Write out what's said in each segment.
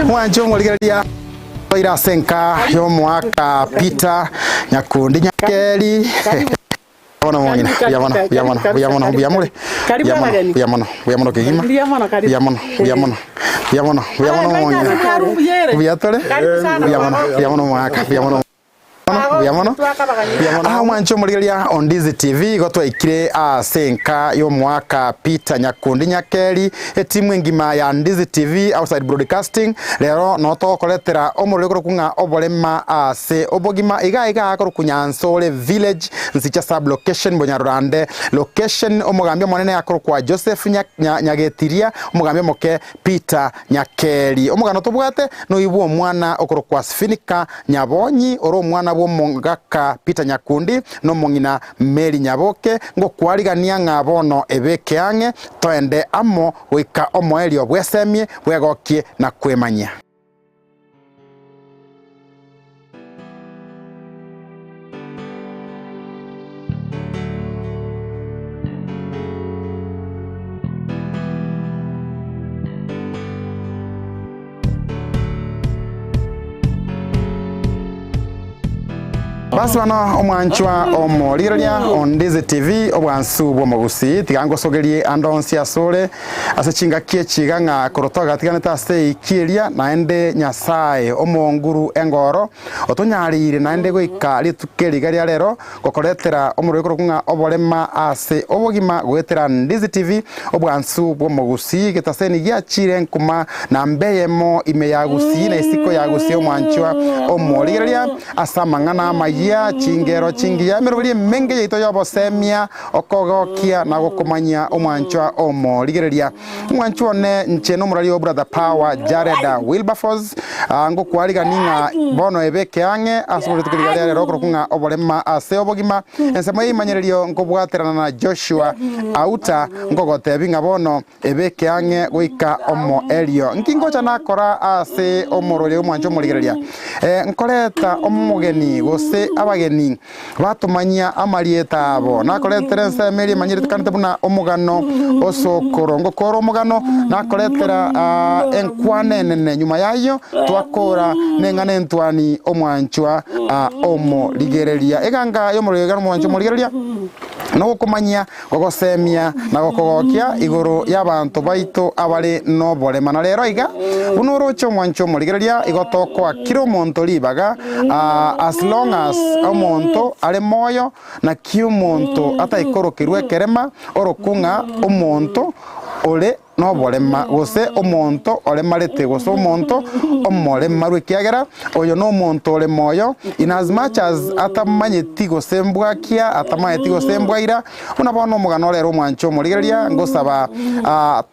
Mwanche omorigereria toire ase enka y'omoaka Peter Nyakundi Nyakeri. Bono mong'ina, buya mono, buya mono, buya mono, buya more. Buya mono, buya mono, buya mono kegima. Buya mono, buya mono, buya mono, buya mono mong'ina. Buya tore, buya mono, buya mono moaka, buya mono. Buya mono, buya mono. Aha omwanche omorigereria o Ndizi TV igo twaikire ase enka y'omoaka Peter Nyakundi Nyakeri, etimu engima ya Ndizi TV outside broadcasting, rero noo togokoretera omorero korokwa ng'a oborema ase obogima iga iga korokwa Nyansore village Nsicha sub location Bonyarorande location omogambi omonene akorokwa Joseph Nyagetiria omogambi omoke Peter Nyakeri. Omogano tobwate noyio bw'omwana okorokwa Sfinika Nyabonyi, ore omwana bw'omogaka Peter Nyakundi na omong'ina Mary Nyaboke, ngokwarigania ng'a bono ebeke ang'e, toende amo goika omoerio bwesemie, bwegokie na kwemanyia. Basi bono omwanchwa omorigereria o Ndizi TV obwansu bw'omogusii tiga ngosogerie ande onsi asore ase chingaki echi iga ng'a korwa twagatiganete ase eiki eria naende Nyasae omonguru engoro Otonyareire naende goika rituko eri iga ria rero gokoretera omorweri korokwa ng'a oborema ase obogima goetera Ndizi TV, obwansu bw'omogusii, getaseni giachire nkuma na mbe eyemo ime ya Gusii na isiko ya Gusii omwanchwa omorigereria ase amang'ana amayia, chingero chingiya, emeroberi emenge yaito y'obosemia, okogokia na gokomanyia omwanchwa omorigereria. Omwanchwa one, inche nomorari o Brother Power Jared Wilberforce, ah, ngokwarigani ng'a bono ebeke ang'e ase rituko riria ria rero okorokwa ng'a oborema ase obogima. Ensemo y'eimanyererio nkobwaterana na Joshua Auta nkogotebi ng'a bono ebeke ang'e goika omoerio. Nki ngocha nakora ase omorweri omwanchwa omorigereria? Eh, nkoreta omogeni gose abageni Batomanyia amarieta abo. Nakoretera ensemo eria emanyerekanete buna omogano osokoro. Ngokora omogano, nakoretera enkwana enene. Nyuma y'ayio twakora neng'ana entwani omwanchwa omorigereria. Eganga y'omorigereria omwanchwa omorigereria nogokomanyia, gogosemia na gokogokia igoro y'abanto baito abare noborema. Na rero iga, buna oroche omwancho omorigereria, igo tokoa kera omonto ribaga, as long as omonto are moyo, naki omonto ataikorokerwa ekerema, orokwo ng'a omonto ore noborema, gose omonto oremarete, gose omonto omoremaru, ekiagera oyo nomonto ore moyo, inasmuch as atamanyeti gose mbwakia, atamanyeti gose mbwaira, buna bono omogano ore ere omwanche omorigereria, ngosaba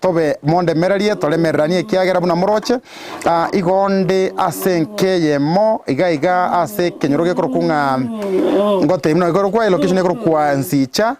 tobe mondemererie, toremereranie, ekiagera buna moroche, igo nde ase enka eyemo iga iga ase ekenyoro gekorokwa ng'a ngotebia buna ekorokwa elocation ekorokwa Nsicha.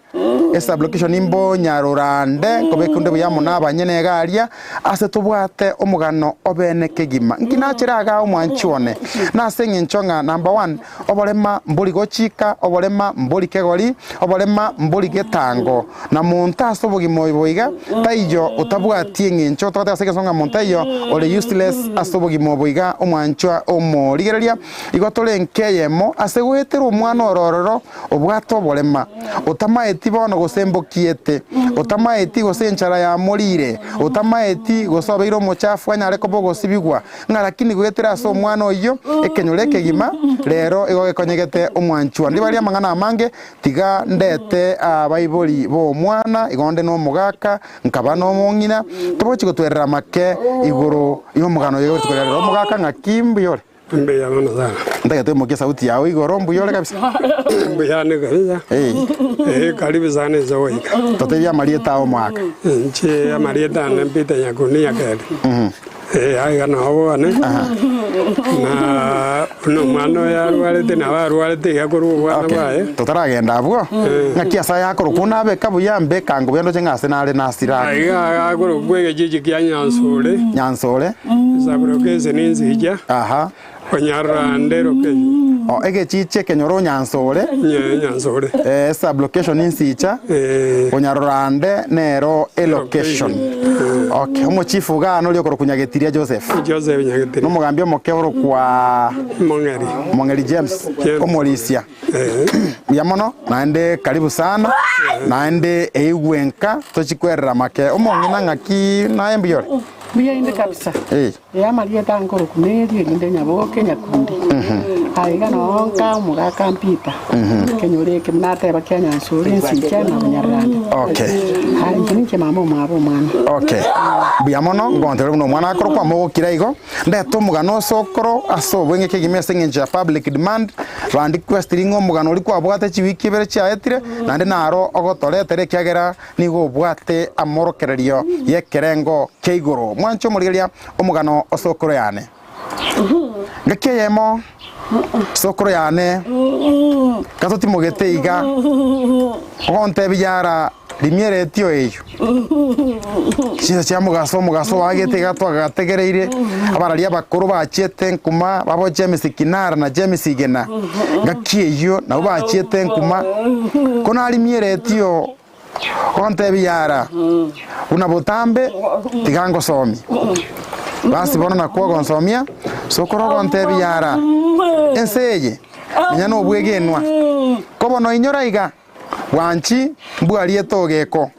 Esublocation imbonyarorande nkobeka onde buya amo nabanyene iga aria, ase tobwate omogano obene kegima. Nki nachera igaa omwanchi one? Nase eng'encho ng'a number one, oborema mbori gochika, oborema mbori kegori, oborema mbori getango, na monto ase obogima obo iga, taiyo otabwati eng'encho, togoteba ase egesongo ng'a monto taiyo ore useless ase obogima obo iga omwanchwa omorigereria, igo tore enka eyemo ase goetera omwana ore ororo, Obwate oborema, otamaeti bono gose mbokiete, otamaeti gose enchara yamoriire, otamaeti gose obeire omochafu anyare koba ogosibigwa, ng'a lakini goetera ase omwana oyio, ekenyoro ekegima rero igo gekonyegete omwanchwa. Ndibarie amang'ana amange, tiga ndete abaibori b'omwana, igo onde nomogaka, nkaba nomong'ina, togochi gotwerera amake igoro y'omogano oyo rituko ria rero. Omogaka ng'aki mbuya ore? Mbuya mono sana. Ntagete oimokie esauti yao igoro mbuya ore kabisa. Mbuya ande kabisa. Eh. Eh, karibu sana inse goika. Totebie amarieta ao omwaka. Inche amarieta ane Peter Nyakundi Nyakeri. Eh, aiga nabo bwane. Na buna omwana oyo arwarete nabo arwarete iga korwa obwana Okay. bwaye. Totaragenda abwo, ng'aki ase aya akorokwa nabeka buya mbeka ango buya ndoche ng'a ase nare nasira ake. Aiga akorokwa egechiji kia Nyansure. Nyansore. Esaburo kese nensicha, Aha. onyarora ande rokeyo. Oh, egechichi ekenyoro onyansore. Nye nyansore. Eh, sub-location insicha. Eh. Onyarorande nero elocation. Okay, omochifu igaa noria okorokwa Nyagetiria Joseph. Joseph Nyagetiria. Nomogambi omoke orokwa Mong'eri. Mong'eri James, James. omorisia. Eh. Mbuya mono, naende karibu sana, naende eigwe nka tochikwerera make. Omong'ina ng'aki naye mbuya ore? Mbuya inde kabisa. Eh. Ee, amarieta nkorokwa Meri, erinde Nyaboke, Nyakundi. Aiga noo nka omogaka Mpita, ekenyoro eke buna ateba kia Nyansure, Ensincha na Bonyararande. Okay. Aye inche ninche mama omwabo omwana. Okay. Mbuya mono, ngonteberia buna omwana akorokwa mogokira igo, ndete omogano ase okoro ase obweng'e kegima ase eng'encho ya public demand, bandi requestiri ng'a omogano oria kwabwate chiwiki ibere chiaetire, naende naro ogotoretera ekiagera Nigo obwate amorokererio y'ekerengo kia igoro. Mwanche omorigereria omogano o sokoro yane. Ngaki eyemo sokoro yane gatotimogete iga, ogontebia yara rimia eretio eyio. Chinsa chia mogaso omogaso oagete iga twagategereire, abararia abakoro bachiete nkuma babo James Kinara na James Igena, ngaki eyio nabwo bachiete nkuma, ko narimia eretio Gontebia ara, Buna botambe tiga ngosomie. Basi bono nakwo ogonsomia, sokoro ogontebia ara, Ense eye menya nobwegenwa, ko bono inyora iga, bwanchi mbwariete ogeko.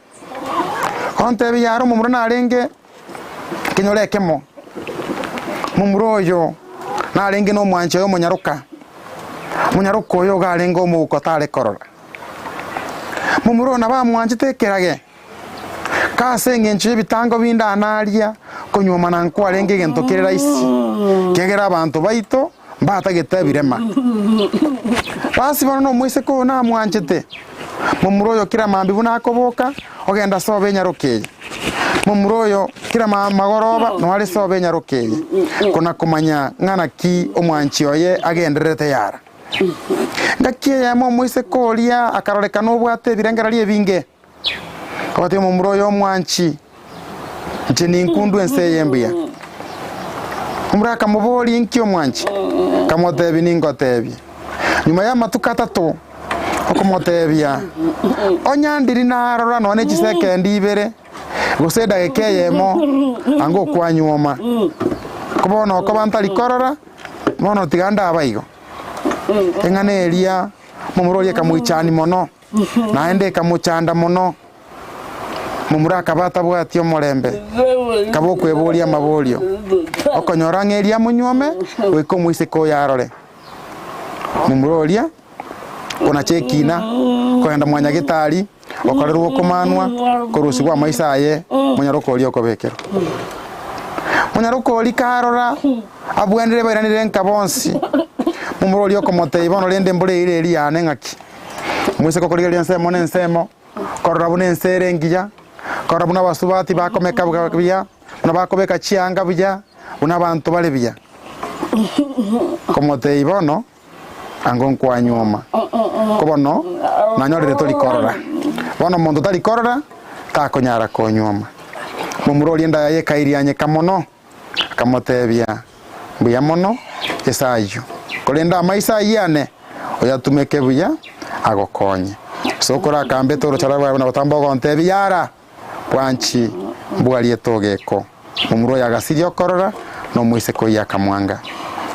Gontebia ara omomura narenge ekenyoro ekemo, momura oyo narenge nomwanchi oye omonyaroka, omonyaroka oyo iga arenge omouko tare korora. Momura oyo nabo amwanchete ekerage, ka ase engencho y'ebitango binde anaria, konyuomana nkwarenge egento kere rahisi, ekiagera abanto baito mbatagete ebirema. Basi bono nomoiseke oyo namwanchete, momura oyo kera mambia buna akoboka, ogenda ase obe enyaroka eye. Momura oyo kera magoroba noare ase obe enyaroka eye, kona komanya ng'a naki omwanchi oye agendererete yara. Ngaki eyemo omoiseke oria akarorekana obwate ebirengererio ebinge, akabatebia omomura oyo omwanchi, Inche ninkundwe ense eye mbuya. Omomura akamoboria, Inki omwanchi? Akamotebia, Ningotebie. Nyuma y'amatuko atato okomotebia, Onye ndiri narora nonya ne chisekendi ibere, gose edageka eyemo, anga okwanyuoma. Ko bono okoba ntari korora, Bono tiga ndabe igo. Eng'ana eria momura oria ekamoichania mono, naende ekamochanda mono. Momura akaba atabwati omorembe, akaba okweboria amaborio, okonyora ng'a eria amonyuome, goika omoiseke oyo arore. Momura oria konacha ekina, kogenda mwanyagetari, gokorerwa okomanwa, korusigwa amaiso aye, monyaroka oria okobekerwa. Monyaroka oria karora, abwenire bairanire nka bonsi, momura oria okomotebia bono rende mbore eira eria yane ng'aki? Moiseke okorigereria ensemo na ensemo, korora buna ense ere engiya, korora buna abasubati bakomeka buya, buna bakobeka chianga buya, buna abanto bare buya. Okomotebia bono. Ango nkwanyuoma, ko bono nanyorire tori korora. Bono omonto tari korora, takonyara konyuoma. Momura oria enda yaye ekairianyeka mono, akamotebia, Mbuya mono ase ayio, korende amaiso ayio ane oyatumeke buya agokonye. Sokoro akambete orochara rwaye buna botambe ogontebia, Yara! Bwanchi mbwariete ogeko. Momura oyo agasiria okorora, na omoiseke oyio akamwanga.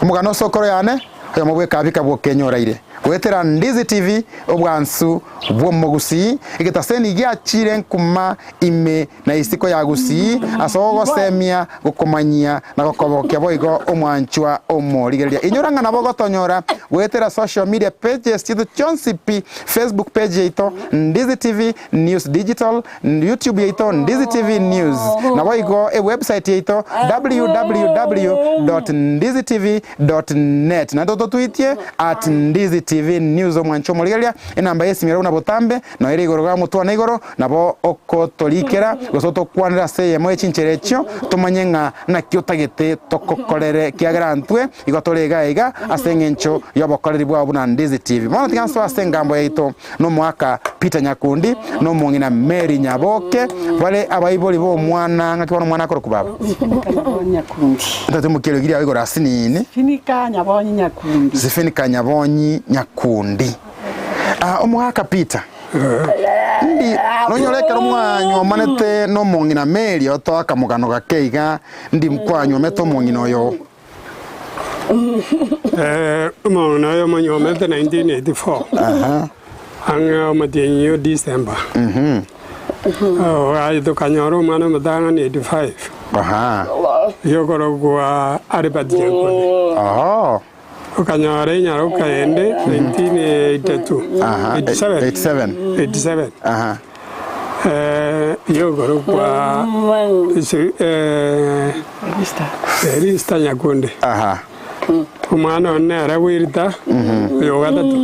Omogano ase okoro yane, oyomo bw'ekabika bw'okenyoraire goetera Ndizi TV, obwansu bw'omogusii, egetaseni giachire nkuma ime na isiko ya Gusii ase ogosemia, gokomanyia na gokobokia boigo omwanchwa omorigereria. Inyora ng'a nabo ogotonyora goetera social media pages chiaito chionsi pi, Facebook page yaito Ndizi TV, News Digital, YouTube yaito Ndizi TV News, naboigo ewebsite yaito www.ndizitv.net. Naende ototwitie at Ndizi TV News omwanche omorigereria, enamba y'esimi ere buna botambe, noyo ere igoro iga motwane igoro, nabo okotorikera gose otokwanere ase eyemo ye chinchera echio, tomanye ng'a naki otagete tokokorere ekiagera ntwe igo tore iga iga ase eng'encho y'obokoreri bwao buna Ndizi TV. Bono tiga nsoe ase engambo yaito. Nomoaka Peter Nyakundi, na omong'ina Mary Nyaboke, bare abaibori b'omwana ng'aki bono omwana akorokwa baba? Finika Nyabonyi Nyakundi. Ntati omokia eriogi riao igoro asinini. Finika Nyabonyi Nyakundi. Nyakundi. Sifinika Nyabonyi Nyakundi. Ah, omogaka Peter. Ndi nonyore ekero mwanywomanete nomong'ina Mary otoa akamogano gake iga ndi mkwanywomete omong'ina oyo. Eh, omong'ina oyo monywomete 1984 Aha. ang'e omotienyi o December. Oh, aye tokanyora omwana omotang'ani 85 Aha. yokorokwa Albert Nyakundi. Oho. Okanyora enyaroka ende 1982 Aha. 87 87. 87 Aha. eh, yokorokwa isi- eh, Elista. Elista Nyakundi. Aha. Omwana one nere Wilda, oyo gatato,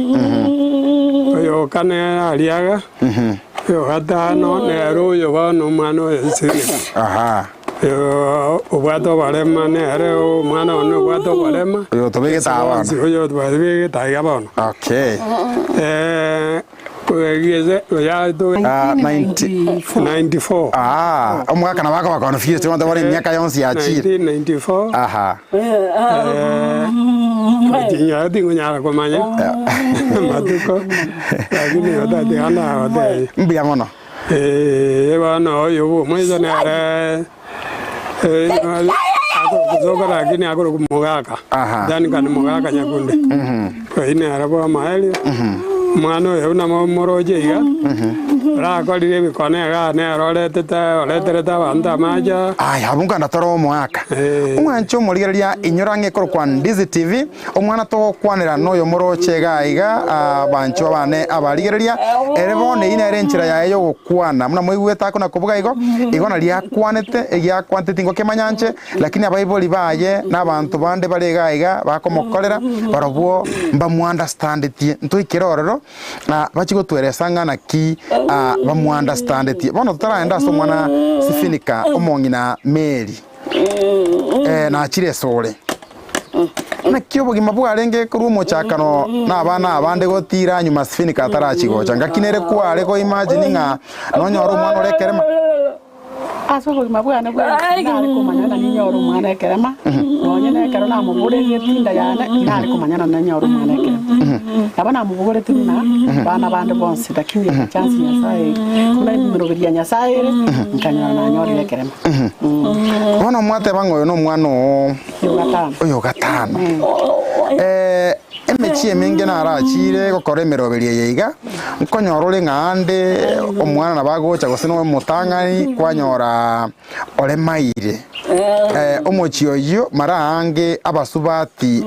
oyo kane Ariaga, oyo gatano nere oyo bono omwana oyo Sinika. Aha. Oyo obwate oborema nere omwana one obwate oborema. Oyo otobegete aa bono. Oyo otobegete aiga bono. Okay. Eh, Ah, 90 94. Ah, omwaka nabo akoba confused bono tobore emiaka yonsi yachire. 1994. Aha. Tinyara tingonyara komanya matuko lakini otatigana agotebi Mbuya mono. Eh, bono oyo bwa omwaiso nere akogosoka lakini akorokwa mogaka Aha. Duncan Mogaka Nyakunde oyio nere bwa omoerio omwana oyo buna moroche iga orakorire ebikone iga nere oretete oreterete abanto amache Aya, abwo nkanda tore omoaka. Eh. Omwanche omorigereria inyora ng'a ekorokwa Ndizi TV, omwana togokwanera noyo moroche iga iga abanchwa bane abarigereria, ere bono eyio nere enchera yaye yogokwana. Buna moigwete akona kobuga igo, igo naria akwanete, egiakwanete tingokemanya inche, lakini abaibori baye na abanto bande bare iga iga bakomokorera, barobwo mbamuunderstandetie. Ntoikere ororo, bachie gotweresa ng'a naki bamuunderstandetie. Bono totaragenda ase omwana Sifinika, omong'ina Mary, nachire esore. Naki obogima bwarenge korwa omochakano na abana abande gotiira nyuma Sifinika atarachia gocha. Ngaki nere kware ko imagine ng'a nonyore omwana ore ekerema. Ase obogima bwane bwensi nare komanya ng'a ninyore omwana ekerema, nonye na ekero namobogoretie etinda yane, nare komanya ng'a ninyore omwana ekerema. Nabo namobogoretie buna bana bande bonsi, lakini echance Nyasaye buna emeroberi ya Nyasaye ere, nkanyora nanyorire ekerema. Bono mwateba ng'a oyo nomwana oo Oyo gatano. oyo gatano. Emechie emenge narachiire gokora emeroberi eye iga, nkonyora ore ng'a ande omwana nabo agocha gose noe omotang'ani kwanyora oremaire. Omochie oyio mara aange abasubati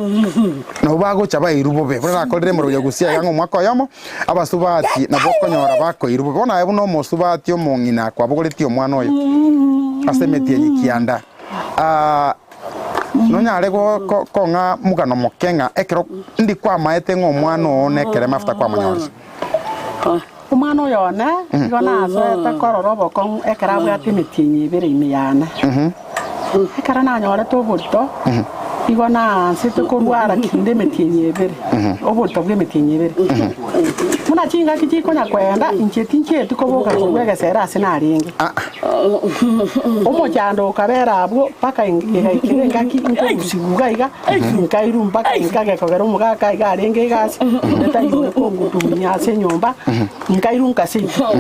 nabo bagocha bairwe bobe, buna nakorire emeroberi ya Gusii iga ng'a omwaka oyomo, abasubati nabo okonyora bakoirwa bobe. Bono aye buna omosubati omong'ina kwabogoretie omwana oyo ase emetienyi kianda. Nonyare kong'a mogano moke ng'a ekero ndi kwamaete ng'a omwana oo nekere mafuta kwamonyorire. Omwana oyo one igo nasoete korora obokong'u ekero abwate emetienyi ebere ime yane. Ekero nanyorete oborito, igo naansete korwara kinde emetienyi ebere, oborito bwa emetienyi ebere. Buna chingaki chikonya koenda, inche tinchieti koboka korwa egesera ase narenge. Omochando okabera abwo mpaka egaikera engaki nkorusigwa iga iga, nkairwa mpaka nkagekogera omogaka iga arenge egasi, onde tari ore kongudunia ase enyomba, nkairwa nkaseitwa.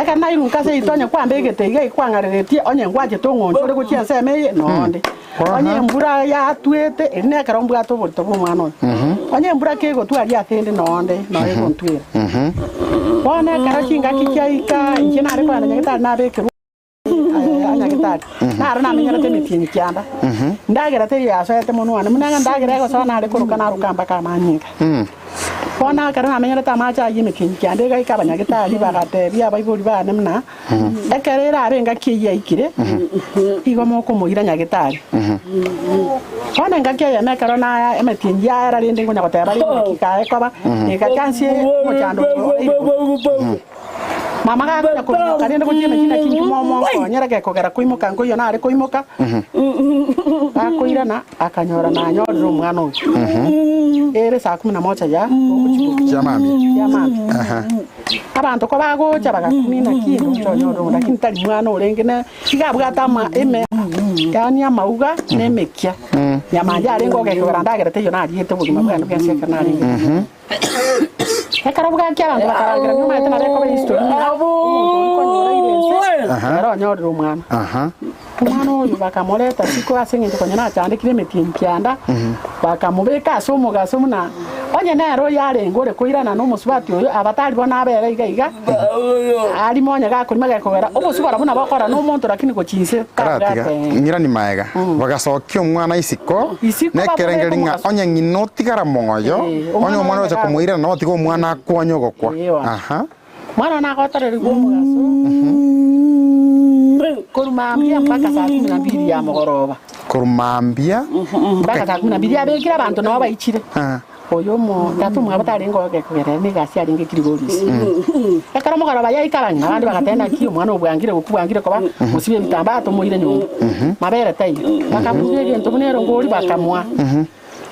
Ekero nairwa nkaseitwa onye kwambegete iga ikwang'areretie, onye ngwachete ong'onchore gochia ensemo eye, nonde. Onye embura yatwete, eri nekero mbwate oborito bw'omwana oyo. Onye embura kegotwa aria ase ende nonde, noyo egontwera. Bono ekero chingaki chiaika, inche nare kogenda nyagetari nabekerwa aya nyagetari, naro namenyerete emetienyi kianda. Ndagera teri yasoete monwe one, buna ng'a ndagera egosoa nare koroka naroka mpaka amanyinga. Bono ekero namenyerete amache ayio emetienyi kianda egaika abanyagetari bagatebia abaibori bane buna. Ekero erabe engaki eyio yaikire, igo mokomoira nyagetari. Bono engaki eyemo ekero naya emetienyi yaera rende nkonya goteba rende naki kaye koba, egacha nse omochando oyo oire. Mama gakonya kominyoka rende gochia emechie naki inche momonkonyera gekogera koimoka nkoiywo nare koimoka, gakoirana akanyora nanyorire omwana oyo. Ere saa kumi na moja ya ogochia Chia mambia. chia mambia. Abanto kobagocha bagakumia naki inche onyore oyo, lakini tari mwana orenge ne iga abwate ama ime. Yaani amauga na emekia. Nyama yarenge ogekogera ndagera teiyo nariete obogima bwane bwensi ekero narenge komoa. Ekero bwakia abanto bakarangera nyuma omanyete nabo ekoba history ng'a omonto oria konyora ire ense, ere onyorire omwana. Omwana oyo bakamoreta isiko ase eng'encho konya nachandekire emetienyi kianda, bakamobeka ase omogaso buna onye nere oyo arenge ore koirana nomosubati oyo, aba tari bono abere iga iga, arimo onye gakorima gekogera obosubora buna bokora nomonto lakini gochia inse Karatiga, tabwate. ng'irani maega, bagasokia omwana isiko, Isiko nekerengererio bamobeka ng'a omogaso. onye ng'ina otigara moyo, Eh, onye omwana omwana oye ogocha gaku- komoirana notiga omwana akwonye ogokwa. Eh, bono. Aha. Mwana one agotorerigwa omogaso korwa mambia mpaka saa kumi na mbili ya mogoroba. Korwa mambia Mpaka saa kumi na mbili abekire abanto nabo baichire. Ah. Oyo omo tata omwabo tarenge ogekogerera na egasi yarenge ekirigorisi. Ekero mogoroba yaika abang'ina abande bagateba naki omwana obwangire gokwa bwangire koba mosibe ebitambaa tomoire nyomba. Mabere taiyo. Bakabuga egento buna erongori bakamoa.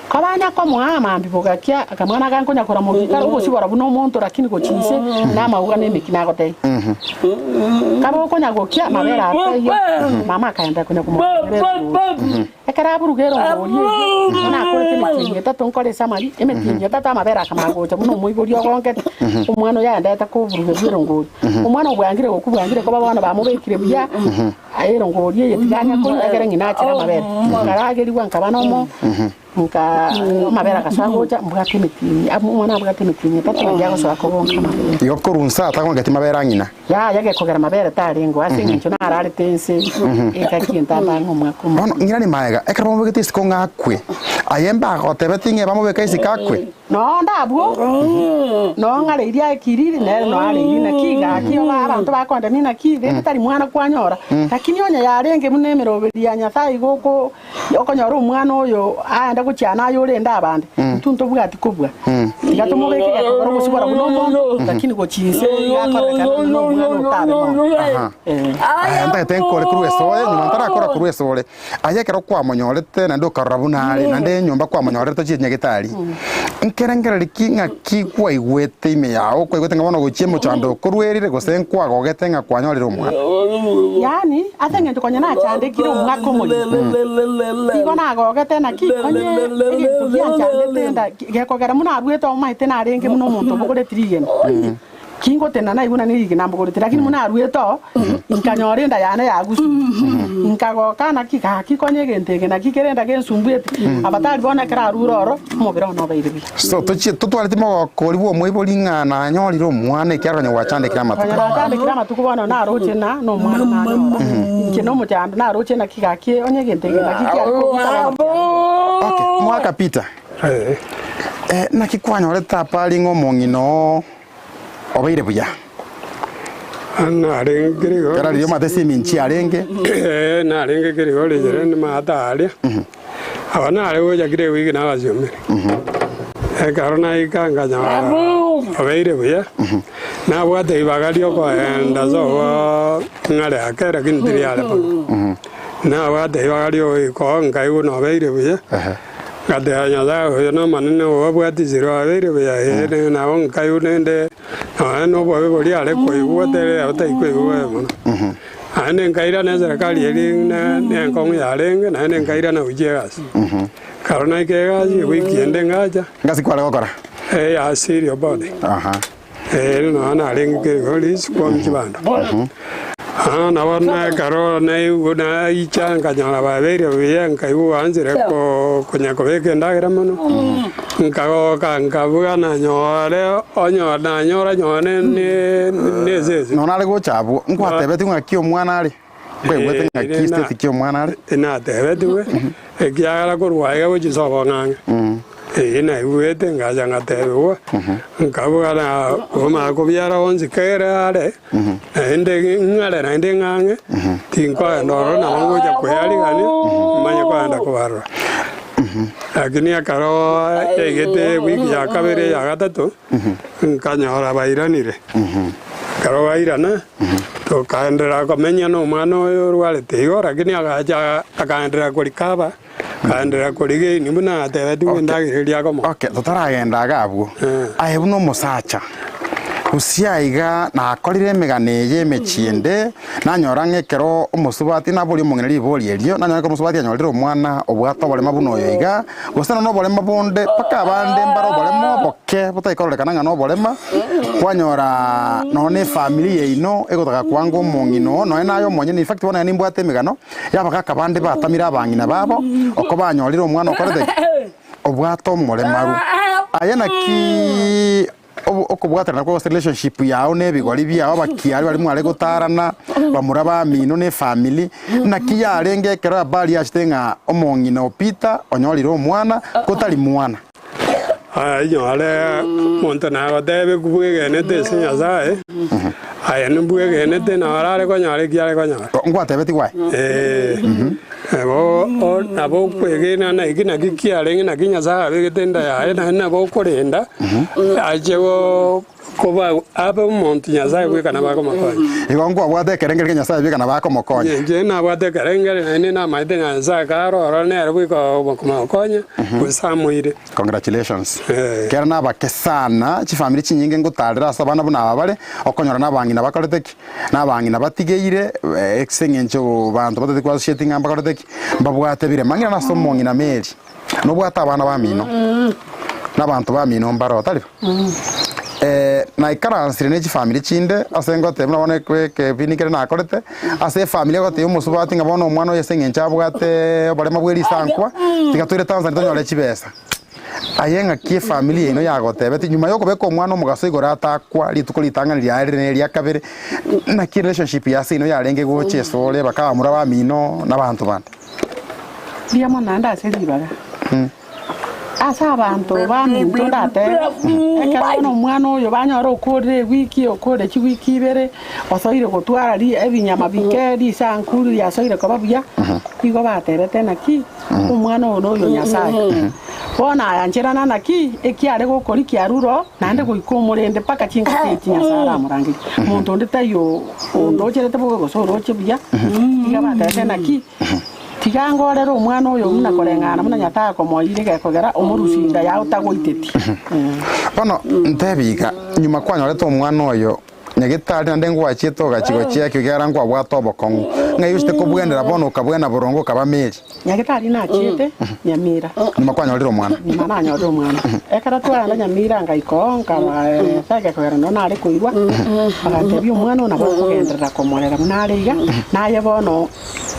Kobanya komoa amambia bogakia, akamwana aka nkonya koramokia kare obosibora buna omonto lakini gochia inse namauga na emeki nagotebia. Kabe okonya gokia amabere ataiyo, mama akaenda konya komokonyera erongori. Ekero aburuga erongori eyio, buna akorete emetienyi etato nkore esamari, emetienyi etato amabere akamanya gocha buna omoibori ogonkete, omwana oyo aendete koburugerwa erongori. Omwana obwangire gokwa bwangire koba bono bamobekire buya. Aye erongori eye tiganya konywa ekero ng'ina achere amabere. Nkaragerigwa nkaba nomo, nka amabere agasoa gocha, mbwate emetienyi, abwo omwana abwate emetienyi etato naria agosoa kogonka amabere. Igo korwa inse atagongeti mabere a ng'ina. Yaya gekogera mabere tarengeo ase eng'encho nararete ense engaki entambe ang'e omwaka Bono omogima. ng'ina nimaega, ekero bamobegete isiko ng'a akwe, aye mbagotebeti ng'a bamobeka isiko akwe? Noo ndabwo, noo ng'areirie aye kiriri, nere noo areirie naki gaki oba abanto bakondemia naki, rende tari mwana kwanyora. Lakini onye yarenge buna emeroberi ya Nyasae igo oko okonyora omwana oyo aende gochiana aye orende abande, intwe ntobwati kobua. Tiga tomobeke gekogera obosibora buna omonto, lakini gochia inse iga akorekana buna nomwana otabe mono. Aha. Eh. Aya ntagete nkore korwa esore, nyuma ntarakora korwa esore. Aye ekero kwamonyorete naende okarora buna are, naende enyomba kwamonyorete tochiete nyagetari, nkerengererio ki ng'aki kwaigwete ime yao, kwaigwete ng'a bono gochia emochando okorwerire gose nkwagogete ng'a kwanyorire omwana? Yaani, ase eng'encho konya nachandekire omwaka omoyio, igo nagogete naki onye egento gianchandete nda gekogera buna aruete omaete narenge buna omonto obogoreti rigena. Kingotenena naigwe na nerigena mbogoreti, lakini buna aruete oo, inkanyora enda yane yagusu. Inkagoka naki gaki konya egento eke naki kere enda gensumbuete, abatari bono ekero arure oro, omobere one obeire buya. So tochie totwareti mogoko oria bw'omoibori ng'a nanyorire omwana ekiagera konya gwachandekire amatuko. Konya nachandekire amatuko bono naroche na nomwana nanyora. Inche nomochando naroche naki gaki onye egento eke naki kiare kobuta bono kiarure. Okay, mwaka Peter, eh, naki kwanyorete apari ng'a omong'ina oo Obeire buya. Narenge kerigo. Ekero riria omanyete ase eminchi arenge. Ee, narenge kerigo richire nimate aria. Aba nare gocha kera ewiki nabasiomire. Ekero naika nkanyora obeire buya, nabwate ribaga riokoenda sobo ng'are ake lakini tiriare mono. Nabwate ribaga riogoika oo nkaigwa nobeire buya. Ngateba, Nyasae oyo nomonene obabwatisire obeire buya, ee, nabo nkaigwa naende nonya nobobe boria are koigwa tere otaikoigwa bobe mono. Naende nkairana eserekari eria ne nenkong'u yarenge, naende nkairana gochia egasi. Ekero naika egasi, ewiki ende ngacha, Ngasi kware gokora? ya Cereal Board. Aha. Ee, nonya narenge kerigori sikuomi chibando. Ah, nabo ekero naigwa naicha nkanyora babeire buya nkaigwa gwanchire ko- konya kobeka endagera mono, nkagoka nkabuga nanyore onye nanyora nyone ne ne esese. Nonya nare gocha abwo, nkwatebetigwe ng'aki omwana are? Nkwaigwete ng'aki state ki omwana are? Natebetigwe, ekiagera korwa aiga gochia ase obong'ang'e. Eyio naigwete ngacha ngatebigwa, nkabuga na omanye kobiara onsi kere are, naende ng'are naende ng'ang'e, tinkoenda ororo nabo ngocha kwearigania, manye koenda kobarora. Lakini ekero yaigete ewiki ya kabere eya gatato, nkanyora bairanire. Ekero bairana, tokaenderera komenya na omwana oyo orwarete igo, lakini agacha akaenderera korikaba, akaenderera korigeini buna atebetigwe endagera eria akomoa. Okay, totaragenda iga abwo, aye buna omosacha, Gose aiga nakorire emegano eye emechie ende, nanyora ng'a ekero omosubati, naboria omong'ina ribori erio, nanyora ekero omosubati anyorire omwana obwate oborema buna oyo iga, gose nonya oborema bonde, mpaka abande mbare oborema oboke botaikororekana ng'a noborema, kwanyora nonya na efamiri yaino egotaka kwanga omong'ina oo, nonya naye omonyene in fact bono nimbwate emegano ya abagaka bande batamire abang'ina babo, oko banyorire omwana okorete ki? Obwate omoremaru. Aye naki okobwaterana kwa gose relationship yao na ebigori biao abakiari baria mware gotarana, bamura bamino na efamiri, naki yarenge ekero habari yachete ng'a omong'ina o Peter onyorire omwana ko tari mwana? Aya inyore omonto nagotebia bwegenete ase Nyasae, aye nimbwegenete nabo arare konyora eki are konyora. Ngwatebetigwe aye? Ee. Nabo nabo okwegena na eki naki kiarenge naki Nyasae abegete enda yaye, naende nabo okorenda ache koba abe omonto Nyasae bweka nabo akomokonya. Igo nkwabwate ekerengerio kia Nyasae bweka nabo akomokonya. Inche nabwate ekerengerio naende namaete ng'a Nyasae kare ororo nere bweka okomokonya gose amoire. Congratulations. Kera nabake sana, chifamiri chinyinge ngotarera ase abana buna aba bare, okonyora nabang'ina bakorete ki? Nabang'ina batigeire ase eng'encho banto batari ko associate ng'a mbakorete ki? Mbabwate birema. Ng'ina nase omong'ina Mary, nobwate abana bamino, na abanto bamino mbaro, tari bo? Naikaransire ne chifamiri chinde ase ngoteba buna bono ekebini keria nakorete, ase efamiri egotebia omosubati ng'a bono omwana oyo ase eng'encho abwate oborema bwe risankwa, tiga toire Tanzania tonyore chibesa. Aye ng'aki efamiri yaino yagotebeti nyuma yokobeka omwana omogaso igoro atakwa rituko ritang'ani riaye rire na eria kabere, naki relationship ya ase ino yarenge gocha esore bakabamura bamino na abanto bande? Mbuya mono naende ase ribaga. Ase abanto baminto ndatebe, ekero bono omwana oyo banyora okorire ewiki, okorire chiwiki ibere, osoire gotwara ri ebinyama bike, risanku riasoire koba buya, nigo batebete naki, omwana oyo noyo Nyasaye. Bono ayancherana naki, ekiare gokoria kiarure oo, naende goika omorende mpaka chingaki echi Nyasaye aramorangerie. Monto onde taiyo ondocherete bobe gose oroche buya, iga batebete naki. Tiga ngorere omwana oyo buna koreng'ana buna Nyasae akomoeire gekogera omorusia inda yao tagoiteti. Bono ntebi iga, nyuma kwanyorete omwana oyo nyagetari naende ngwachiete ogachia gochia ekiagera nkwabwate obokong'u, ng'ai ochete kobwenera bono okabwena boronge okaba meri? Nyagetari nachiete Nyamira. Nyuma kwanyorire omwana? Nyuma nanyorire omwana. Ekero twaenda Nyamira ngaika oo nkabaeresa egekogera nonye nare koirwa, bagantebia omwana oyo nabo okogenderera komorera buna are iga, naye bono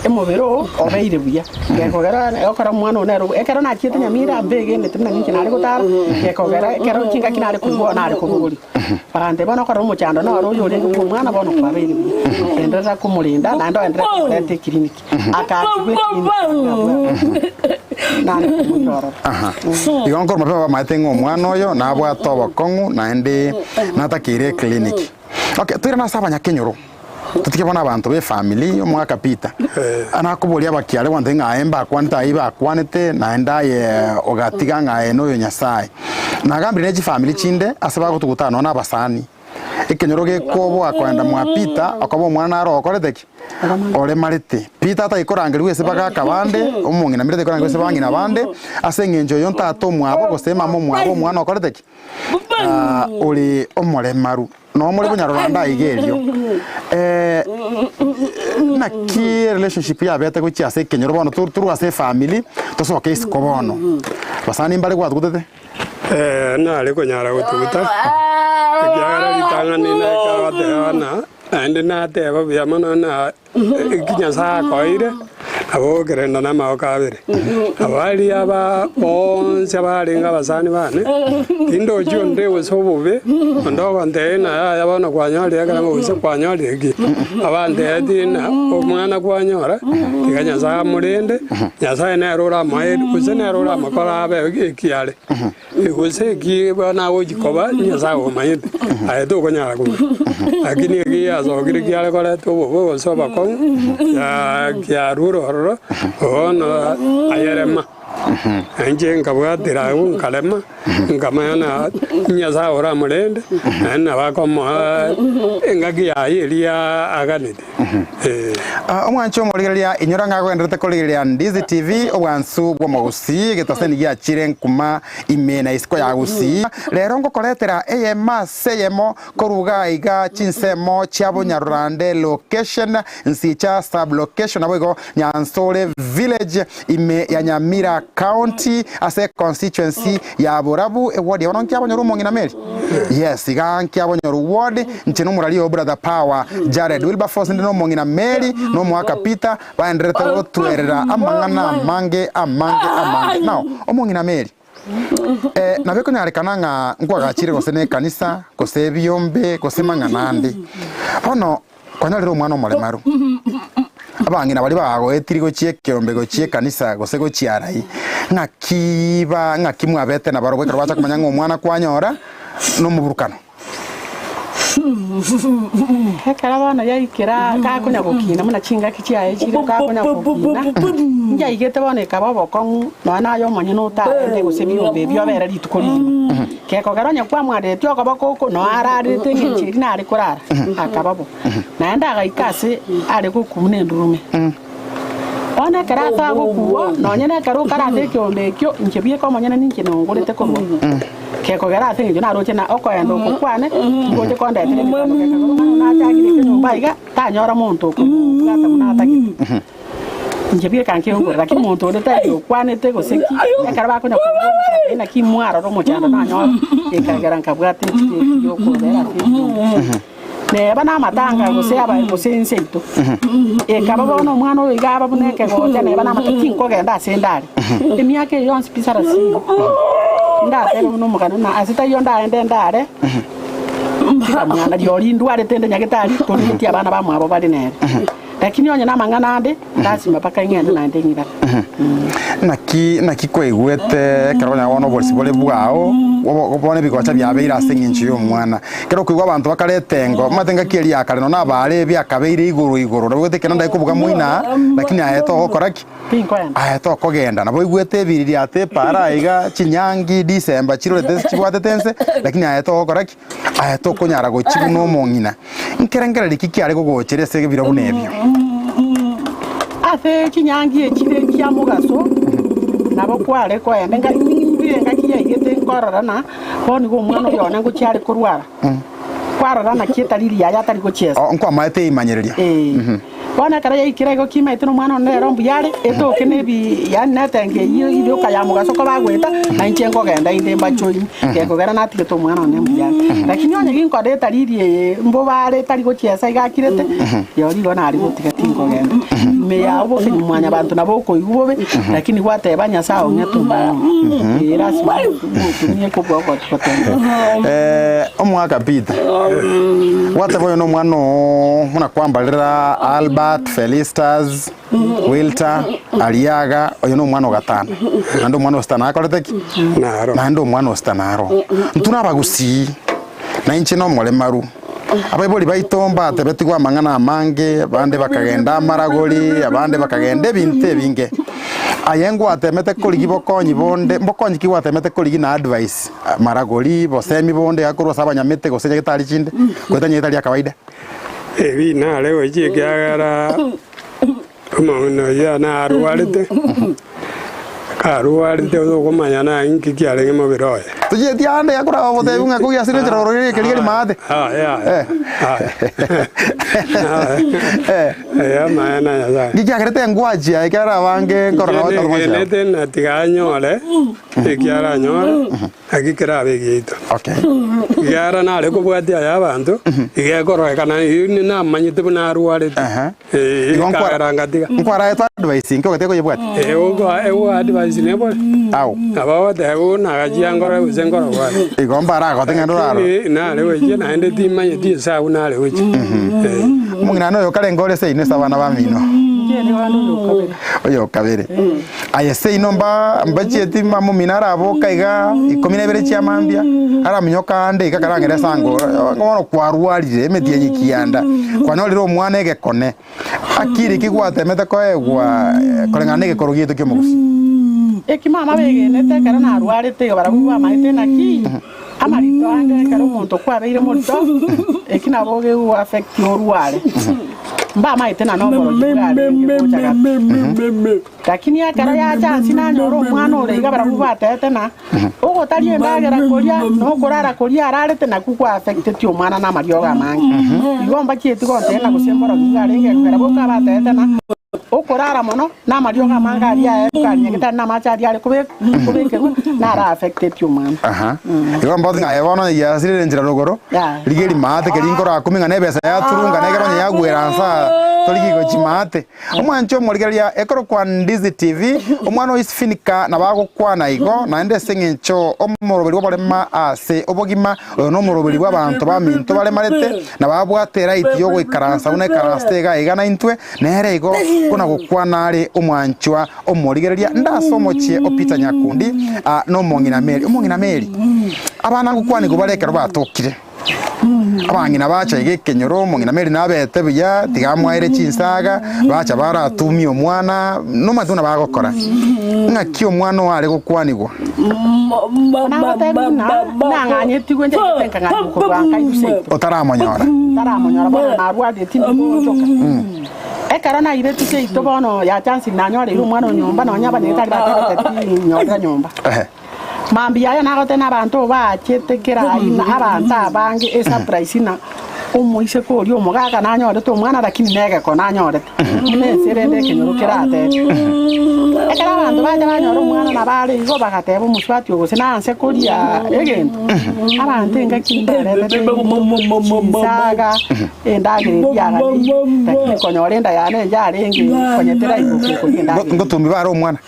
Omobere oo obeire buya, gekogera okora omwana oo nere ekero nachiete Nyamira mbegenete buna ninche nare gotara, gekogera ekero chingaki nare koigwa nare kobogoria. Bagantebia bono okore omochando noro oyo orenge bwa omwana bono kwabeire buya, genderera komorenda naende oenderere komoreta ekiriniki. Akaachigwa ekiriniki abwo abwo nare komoira ororo. Aha. Igo nkorwa mapema bamaete ng'a omwana oyo nabwate obokong'u naende natakeire eclinic. Okay, toirane ase abanyakenyoro. Totige bono abanto b'efamiri omogaka Peter, nakoboria abakiare gwantebia ng'a aye mbakwanete ayio bakwanete naende aye ogatiga ng'a aye noyo Nyasaye. Nagambire ne chifamiri chinde ase bagotugutana nonya na abasani, ekenyoro gekoboa koenda mwa Peter okoba omwana naro okorete ki? Oremarete. Peter atari korangerigwa ase bagaka bande, omong'ina mbere atari korangerigwa ase bang'ina bande, ase eng'encho oyo ntata omwabo gose mama omwabo omwana okorete ki? Ore omoremaru. Nomore bonyaroranda aiga erio. Naki relationship yabete gochia ase ekenyoro bono torwe ase efamiri tosoke isiko bono. Basani mbare gwatugutete? Nare konyara gotuguta, ekiagera ritang'ani nekabateba ng'a naende nateba buya mono ng'a Eki Nyasae akoeire, nabo okerenda namaboko abere. Abaria aba bonsi abarenge abasani bane, tindochi onde gose obobe, onde ogontebia ng'a yaya bono kwanyorire ekerengo gose kwanyorire eki. Abantebetie ng'a omwana kwanyora, tiga Nyasae amorende, Nyasae nere oramoe gose nere oramokore abe eki are. Gose eki bono agochia koba, Nyasae omanyete, aye tokonyara komanya. Lakini eki giasokire kiare koreta obobe gose obokong'u, kiarure ororo, bono ayerema. Na inche nkabwatera agwo nkarema, nkamanya na Nyasae oramorende, naende nabo akomoa engaki yaye eria aganete. Ee. Omwancho omorigereria, inyora ng'a agogendererete korigereria Ndizi TV, obwansu bw'omogusii, egetaseni giachire nkuma ime na isiko ya Gusii. Rero ngokoretera eyemo ase eyemo Koruga aiga chinsemo chia Bonyarurande location, Nsicha sub location naboigo Nyansore village ime ya Nyamira county ase constituency ya Borabu eward ya bono nkiabonyoru omong'ina Mary? Yes iga nkiabonyoru ward inche nomorari oo brother power Jared Wilberforce inde nomong'ina Mary nomoaka Peter baendererete gotwerera amang'ana amange amange amange now omong'ina Mary Nabo ekonyarekana ng'a nkwagachire gose nekanisa, gose ebiombe, gose mang'ana ande. Bono kwanyorire omwana omoremaru, abang'ina baria bagoetiri gochia ekeombe gochia ekanisa gose gochia arai, ng'aki ba ng'aki mwabete nabarobwo ekero bacha komanya ng'a omwana kwanyora nomoburukano. Ekero bono yaikera gakonya gokina buna chingaki chiaye chire gakonya gokina, njaigete bono ekaba obokong'u nonya naye omonyene otarende gose ebiombe ebio obere rituko rigima. Gekogera onye kwamwanderetie okoboko oko nonya ararerete eng'encho eria nare korara, akaba bo. Naende agaika ase are gokwa buna endurume. Bono ekero atagokua, nonya nekero okarate ekeombe ekio, inche bieka omonyene ninche nongorete korwa agwo. Gekogera ase engencho naroche na okoenda oko kwane ngoche kondetera emechando gekagera omwana one nachagire ekenyomba aiga, tanyora monto okomobwata buna atagete. Inche bieka nkeongore, lakini monto onde tari okwanete gose ki, ekero bakonya komboria naki mwarora omochando nanyora, gekagera nkabwata echikeki yokobera ase ekeombe. Neba namatanga gose abae gose ense yaito. Ekaba bono omwana oyo iga aba buna ekegocha neba namatanga tinkogenda ase ndare. Emiaka eye yonsi pi sarasini ndatebe buna omogano na ase taiyo ndaende ndare tiga mwana riori ndwarete inde nyagetari torigetie abana bamwabo bare nere. Lakini onye namang'ana ande lasima mpaka ing'ende naende ng'irane. Naki naki kwaigwete ekero okonyora bono oborisi bore bwao, obo bono ebigocha biabeire ase eng'encho ya omwana. Ekero okoigwa abanto bakareta engo, omanyete engaki eria ya kare nonya abaare ebiakabeire igoro igoro, nabo oigwete ekero ndai kobuga moino aa, lakini aye togokora ki? Tinkoenda. Aye tokogenda. Nabo oigwete ebiriri ate epaara aiga, chinyangi, December chirorete chibwatete ense, lakini aye togokora ki? Aye tokonyara gochia buna omong'ina. Nkerengererio ki kiare gogochera ase ebiro buna ebio? Ase chinyangi echire chia mogaso nabo kware koenda enga nimbire engaki yaigete nkorora na bono nigo omwana oyo one ngochia are korwara. Kwarora naki etari riaye atari gochiesa. Oh, nkwamaete eimanyereria. Ee. Bono ekero yaikire igo kimaete na omwana one nere mbuya are, etoke na ebi yaani netenge eyio irioka ya mogaso kobagoeta, na inche nkogenda inde mbachoini, gekogera natigete omwana one mbuya are. Lakini onye ginkora etariri eye mbobe are etari gochiesa iga akirete, rirorio igo nare gotiga tinkogenda. Ime yao bokenyu mwanyabanto nabo okoigwa bobe, lakini gwateba Nyasaye ong'ete omwana one. Ee lasima otumie kobua Eh, omwaka Peter gwateba oyo nomwana oo buna kwambarera Albert, Felistus, Wilter, Ariaga, oyo nomwana o gatano naende omwana o sita nakorete ki? Naro. Naende omwana o sita naro. Intwe nabagusii, na inche nomoremaru, abaibori baito mbatebetigwe amang'ana amange, abande bakagenda amaragori, abande bakagenda ebinto ebinge. Aye ngwatemete korigia bokonyi bonde, mbokonyi ki gwatemete korigia na advice, maragori, bosemi bonde iga korwa ase abanyamete gose nyagetari chinde, goeta nyagetari ya kawaida? Ebi nare gochia ekiagera omong'ina oyio narwarete, karwarete tokomanya naye inki kiarenge mobere oye. Tochieti ande iga koraba ogotebiwa ng'a kogiasire enchera ororire ekeria keri maate. Yaya, Eh. yaya. Eh. Amaene a Nyasae. Nki kiagerete engwachi yaye ekero abange nkorora Inche gocha gochia? negenete na tiga anyore eki aranyore, naki kerabe egiaito. Okay. Ekiagera nare kobwatia aya abanto, iga ekororekana inde namanyete buna arwarete. Aha. Eh, Igo nkwa- ekagera ngatiga. Nkwaraetwe advice inki ogatiga koyebwatia? Eh, ogo- ego advice nebore. Au. Nabo ogoteba buna agachia nkore gose nkore gware. Igo mbaragote ng'a ndorarore. Lakini nare gochia naende timanyeti ense abwo nare gochia. Eh. Omong'ina noyo karenge ore seino ase abana bamino? Oyo okabere. Aye seino mba mbachieti mamomino araboka iga ikomi na ibere chia mambia, araminyoka ande iga karang'ere ase ango bono kwarwarire emetienyi kianda, kwanyorire omwana egekone, akiri ki gwatemete koegwa koreng'ana na egekoro giaito kia omogusii? Eki mama begenete ekero narwarete iga barabwo bamaete naki amarito ande ekero omonto kwabeire morito eki nabo ogeigwa affect orware. Mbamaete na noborogi bwarenge gocha gati. Lakini ekero yacha nsi nanyora omwana ore iga barabwo batebete na ogotaria endagera koria na okorara koria ararete nakwo kwa affecteti omwana na amariogo amange. Igo mbachieti gontebia na gose mborogi bwarenge ekogera boka batebete na okorara mono na amariogo amange aria aye karinyagete tari na amache aria are kobekerwa naro affecteti omwana. Aha. Igo mbote ng'a bono onye giasirire enchera rogoro, Yeah. rigia rimaate keri nkorakumi ng'a na ebesa yaturunga na ekero onye yagwera nsa torigie gochia maate. Omwanche omorigereria ekorokwa Ndizi TV, omwana o Isifinika nabo agokwana igo, naende ase eng'encho omoroberi bw'oborema ase obogima, oyo nomoroberi bw'abanto baminto baremarete, na babwate eraiti y'ogoikaransa buna ekaransete iga iga naintwe, nere igo buna gokwana are omwanchwa omorigereria ndase omochie o Peter Nyakundi, aa nomong'ina Mary. Omong'ina Mary, abana ngokwanigwa bare ekero batokire. Abang'ina bacha iga ekenyoro, omong'ina Mary nabete buya, tiga amwaere chinsaga, bacha baratumie omwana, nomanyete buna bagokora. Ng'aki omwana oo are gokwanigwa? Nagotebi buna nang'anyetigwe nchaigete nkang'anyigwa korwa nka inse seito. Otaramonyora. Ntaramonyora bono narwarire tindi goonchoka. Ekero nairetwe seito bono ya chance nanyoreire omwana o nyomba nonya abanyagitari batebete tinyorera nyomba. Ehe. Mambia aye nagote nabanto baachete kera aina, abanto abange esurprise na omoiseke oria omogaka nanyorete omwana lakini negeko nanyorete buna ense rende ekenyoro keratebe. Ekero abanto bacha banyora omwana nabo are igo bagateba omosubati oyo gose nanse koria egento, abanto engaki mbaretete chinsaga, endagera eria yaganeire, lakini konyora enda yane yarenge konyetera igokwa koria endagera. Ngotumbi bare omwana.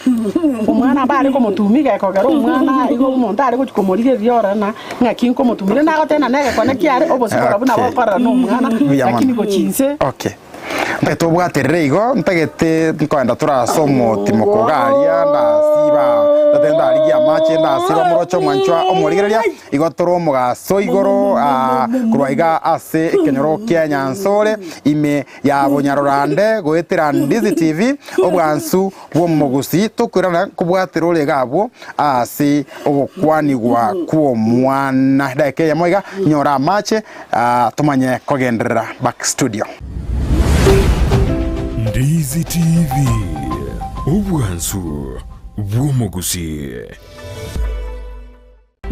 Omwana mbare komotumia gekogera omwana igo omonto are gochia komorigereria orore na ng'aki nkomotumia. Rende nagoteba ng'a negekone kiare obosio barabwo nabo Okay. okorora na omwana Mbuya mono. lakini gochia inse. Okay. Ntagete obwaterere igo, ntagete nkoenda tore ase omotimoko iga aria, ndasiba, ntagete ndarigie amache, ndasiba moroche omwanchwa omorigereria, igo tore omogaso igoro ah, korwa iga ase ekenyoro kia Nyansore, ime ya Bonyarorande goetera Ndizi TV, obwansu bw'omogusii tokoirana kobwatera ore iga abwo ase ogokwanigwa kw'omwana. Edageka eyemo iga, nyora amache tomanye kogenderera back studio. Ndizi TV, obwansu bw'omogusii.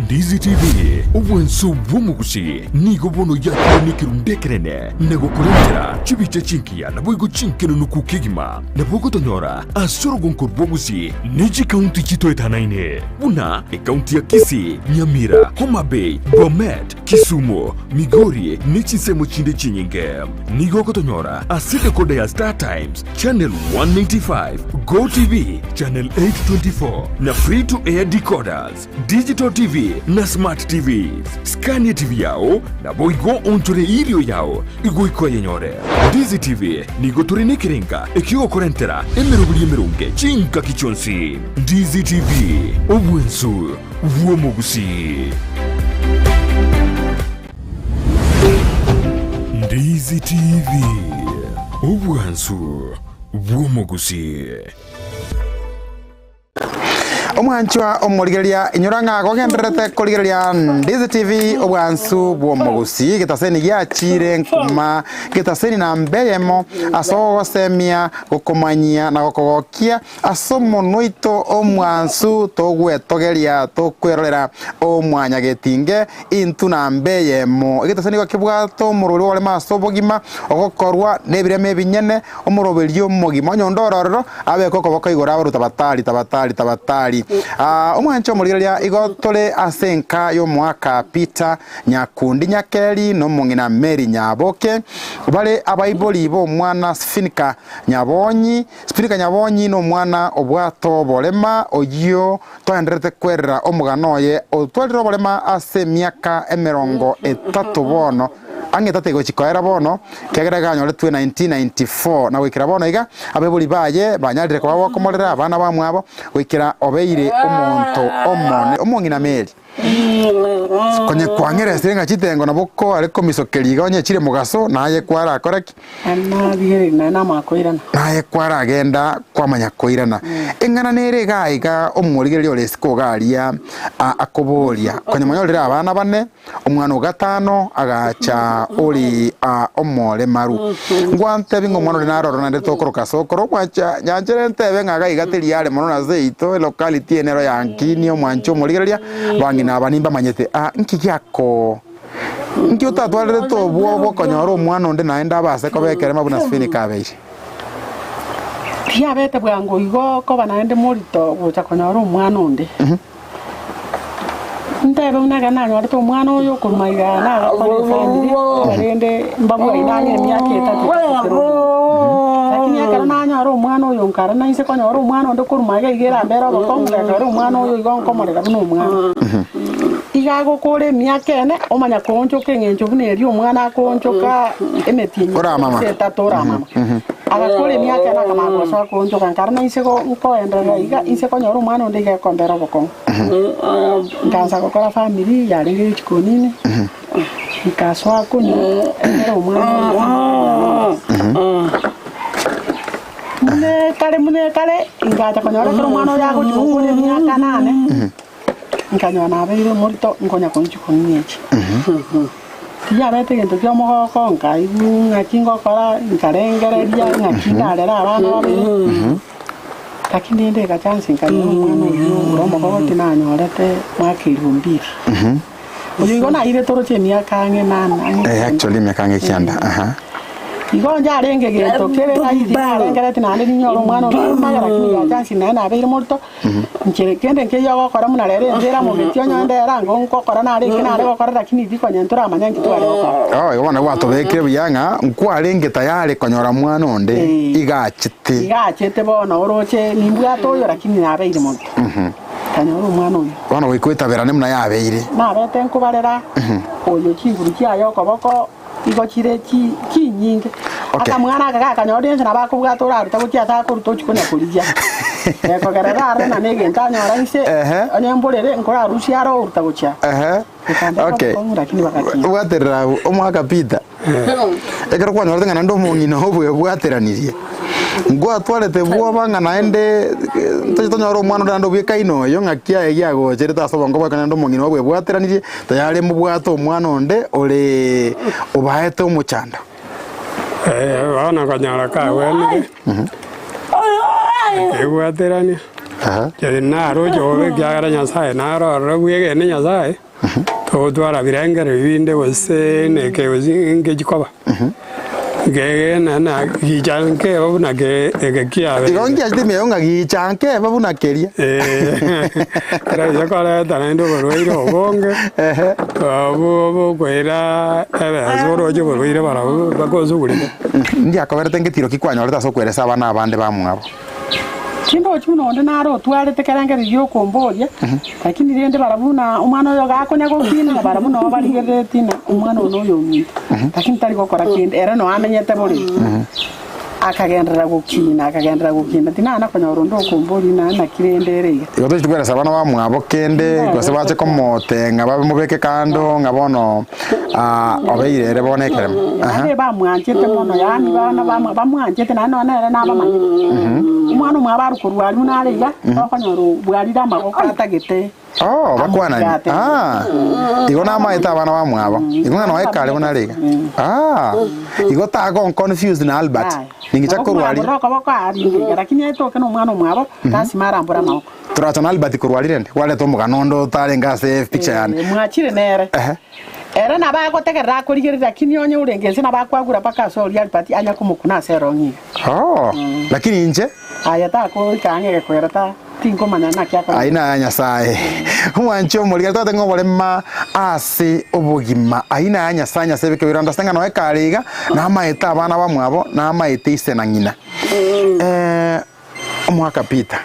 Ndizi TV, obwanso bw'omogusi, nigo bono yakire nekerundu ekenene na gokorentera chibicha chingiya naboigo chinkenenuku kegima. Nabo ogotonyora ase orogonko rw'obogusi ne chikaunti chitoetanaine buna ekaunti ya Kisii, Nyamira, Homa Bay, Bomet, Kisumu, Migori ne chinsemo chinde chinyinge. Nigo ogotonyora ase decoder ya Star Times, Channel 195, Go TV, Channel 824 na Free to Air decoders. Digital TV na Smart TVs. Skania TV yao naboigo onchore irio yao igoika oyenyore. Ndizi TV nigo tore nekerenga ekiogokorentera emeroberi emeronge chingaki chionsi. Ndizi TV, obwensu bw'omogusii. Ndizi TV, obwansu bw'omogusii. Omwanchwa omorigereria, inyora ng'a gogendererete korigereria Ndizi TV obwansu bw'omogusii getaseni giachire nkuma getaseni namba eyemo ase ogosemia gokomanyia na gokogokia ase omonwa oito omwansu togwetogeria tokwerorera omwanyagetinge intwe namba eyemo egetaseni nigo kebwate omorweri oremo ase obogima ogokorwa nebirema ebinyene omoroberio omogima onye onde ororero Abeke okoboko igoro abarue tabatari, tabatari, tabatari. Aa, omwanche omorigereria, igo tore ase enka y'omoaka Peter Nyakundi Nyakeri na omong'ina Mary Nyaboke, bare abaibori b'omwana Sphinika Nyabonyi. Sphinika Nyabonyi nomwana obwate oborema, oyio toendererete kwerera omogano oye otwarire oborema ase emiaka emerongo etato bono. Ang'e etato egochia koera bono, ekiagera iga anyoretwe 1994, na goikera bono iga abaibori baye banyarire koba bokomorera abana bamwabo, goikera obeire omonto omone. Omong'ina Mary. Konye kwang'eresire ng'a chitengo nabo koare komisokeria iga onye chire mogaso, naye kwarakore ki? Naende namanya koirana. Naye kwaragenda kwamanya koirana. Eng'ana nere iga iga omorigereria ore isiko iga aria akoboria, konya mwanyorire abana bane, omwana o gatano agacha ore omoremaru. Ngwantebi ng'a omwana oria nare ororo naende tokoroka ase okoro omwancha nyanchere ntebe ng'a iga iga teri are mono na seito elocality eye nero yankinia omwancha omorigereria, bang'ina aba nimbamanyete. Nki giako. Inki otatwarerete obwoba bw'okonyora omwana onde naende abase koba ekerema buna Sfinika abeire? Tiabete bwango igo koba naende morito gocha konyora omwana onde. Ntebe buna ekero nanyorete omwana oyo okorwa igaa nagakora efamiri, korende mbabwai nang'e emiaka etato etato kera omonto. Lakini ekero nanyora omwana oyo nkare nainse konyora omwana onde korwa magega iga erambere obokong'u gekogera omwana oyo igo nkomorera buna omwana. Iga agokora emiaka ene, omanya koonchoka eng'encho buna eria omwana akoonchoka emetienyi Oramama. gose etato oramama. Agakora emiaka ene akamanya gosoa koonchoka, nkare na inse go nkoenderera iga, inse konyora omwana onde iga ekombera obokong'u. Nkaansa gokora family yarenge ya chikonini, nkasoa konywa ekero omwana oyo Muna ekare muna ekare, ngacha konyora ekero omwana oyo agochia gokora emiaka nane. Nkanyora nabeire omorito nkonya koinchwa kong'ina echi. Tiyabete egento kia omogoko, nkaigwa ng'aki ngokora, nkarengereria ng'aki ndarere abana babere. Lakini rende egachance nkanyora omwana oyio ore omogogoti nanyorete mwaka elfu mbili. Oyo igo nairete oroche emiaka ang'e nane ang'e Eh, kianda. actually emiaka ang'e kianda, aha. Igo inche arenge gento kere rahisi narengereti naende ninyore omwana onde omage lakini egachance naye nabeire morito. Inche kende nkeiyo ogokora buna rero ense eramogetie onye onde ere ango ngokora nare eke nare gokora lakini inki konya ntoramanya nki tware gokora. Oh, igo bono gwatobekire buya ng'a nkwarenge tayari konyora mwana onde Eh. iga achete. Iga achete bono oroche nimbwate oyo lakini nabeire morito. Nkanyora omwana oyo. Bono goika oitaberane buna yabeire. Nabete nkobarera oyo chinguru chiaye okoboko igo chire chi chinyinge. Okay. Akamwana aka gakanyora ense nabo akobwata oraruta gochia ase akoruta ochia konya korigia. Ekogera raro na negento anyora inse, Ehe. onye mborere nkorarusia aro oruta gochia. Ehe. Gekambeka Okay. obokong'u lakini bagakina. Bwaterera abwo, omwaka Peter. Ekero kwanyorete ng'a naende omong'ina obwebwateranirie, ngwatwarete bwoba ng'a naende toche tonyore omwana onde naende obwekaine oyo ng'aki aye giagocherete ase obongo bwake naende omong'ina obwebwateranirie, tayari mobwate omwana onde ore obaete omochando. Bono konyora kagwenire, akebwaterania, naroche bobe ekiagera Nyasaye naro ororo bwegene Nyasaye. Togotwara birengererio binde gose neke gose ngechi koba. Nkegena na gicha nkeba buna ke eke kiabeire. Igo ngiachete ime ng'a gicha nkeba buna keria. Keraise koreta naende oborwaire obonge, Ehe. obwo bokoira ebesa oroche oborwaire barabwo bakosugurete. Ndiakoberete ngetiro ki kwanyorete ase okweresa abana abande bamwabo. Tindoochi buna onde nare otwarete kerengererio gi'okomboria, lakini rende barabwo buna omwana oyo gakonya gokina, na barabwo noo barigereretie ng'a omwana oyo noyominto, lakini tari gokora kende, ere noo amenyete borere. Akagenderera gokina, akagenderera gokina, tinana konyora onde okomboria ng'a naki rende ere iga. Igo tocheti kweresa abana bamwabo kende, gose bache komotenga bamobeke kando ng'a bono obeire ere bono ekeremo. Aha. Naende bamwanchete mono, yaani bana bamwa bamwanchete naende nonya nere nabamanyete. Omwana omwabo are korwa aria buna are iga, okonyora obwarire amagoko atagete Oh, bakwanani. amobwate. Ah, igo namaete abana bamwabo. Igo ng'a noe kare buna are iga. Ah, igo tago confused na Albert. Yaya. Ningicha Nabo korwa aria. komorambora okoboko aria iga, lakini etoke na omwana omwabo, lasima arambore amaboko. Toracha na Albert korwa aria rende, kwareta omogano onde otarenge ase picture yane. Eh, mwachire nere. Ehe. Ere nabo agotegerera akorigereria, lakini onye orenge inse nabo akwagura mpaka ase oria Albert anya komokuna ase erong'i iga. Oh, lakini inche Aye takoika ang'e gekwera ta tinkomanya naki akora. Aina ya Nyasae. Omwanche omorigani twate ng'a oborema ase obogima. Aina ya Nyasae Nyasae beke oirande ase ng'a noe kare iga namaete abana bamwabo namaete ise na ng'ina. Eh, Omwaka Peter,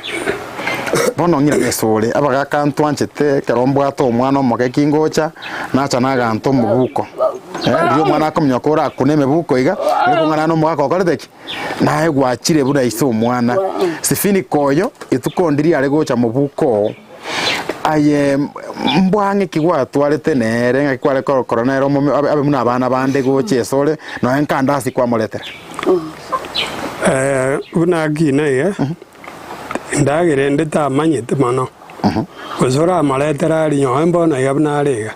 bono ng'ina nesore, abagaka ntwanchete ekero mbwate omwana omoke kingocha, nacha naganta omobuko. Eh, riria omwana akominyoka orakune emebuko iga, ere kong'ana na omogaka okorete ki? Naye gwachire buna ise omwana. Sifinika oyo, rituko ndiria are gocha mobuko oo. Aye mbwang'e ki gwatwarete nere ng'aki kware korokora nere omome abe abe buna abana bande gocha esore nonya nkandasi kwamoretera? Buna akina iga, endagera ende tamanyete mono, gose oramoretere aria nyowe mbono iga buna are iga,